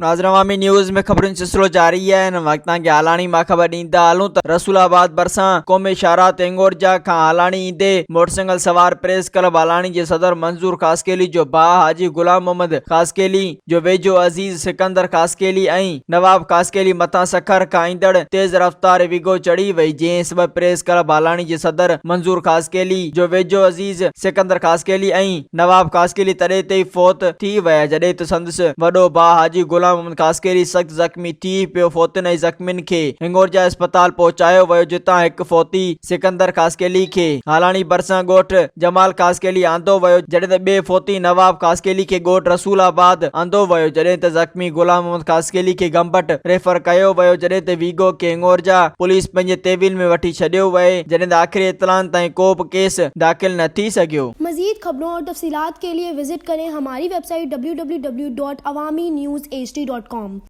ناظرين عوامي نيوز ۾ خبرن جو سلسلو جاري آهي هن وقت توهان کي هالاڻي مان خبر ڏيندا هلون ته رسول آباد ڀرسان قومي شاهراهه تي هنڱورجا کان هالاڻي ايندي موٽرسائيڪل سوار پريس ڪلب هالاڻي جي صدر منظور خاصخيلي جو ڀاء حاجي غلام محمد خاصخيلي جو ويجهو عزيز سڪندر خاصخيلي ۽ نواب خاصخيلي مٿان سکر کان ايندڙ تيز رفتار ويگو چڙهي وئي جنهن سبب پريس ڪلب هالاڻي جي صدر منظور خاصخيلي جو ويجهو عزيز سڪندر خاصخيلي ۽ نواب خاصخيلي تڏي تي ئي فوت ٿي ويا جڏهن ته سندس وڏو ڀاء حاجي غلام محمد خاصخيلي سخت زخمي ٿي پيو فوتين ۽ زخمين کي هنڱورجا اسپتال پهچايو ويو جتان هڪ فوتي سڪندر خاصخيلي کي هالاڻي ڀرسان ڳوٺ جمال خاصخيلي آندو ويو جڏهن ته ٻئي فوتي نواب خاصخيلي کي ڳوٺ رسول آباد آندو ويو جڏهن ته زخمي غلام محمد خاصخيلي کي گمبٽ ريفر ڪيو ويو جڏهن ته ويگو کي هنڱورجا پوليس پنهنجي تحويل ۾ وٺي ڇڏيو وئي جڏهن ته آخري اطلاعن تائين ڪو به ڪيس داخل نه ٿي سگهيو. مزيد خبرون اور تفصيلات کے لئے وزٽ ڪرين ھماري website W W W dot Awami news H D dot com.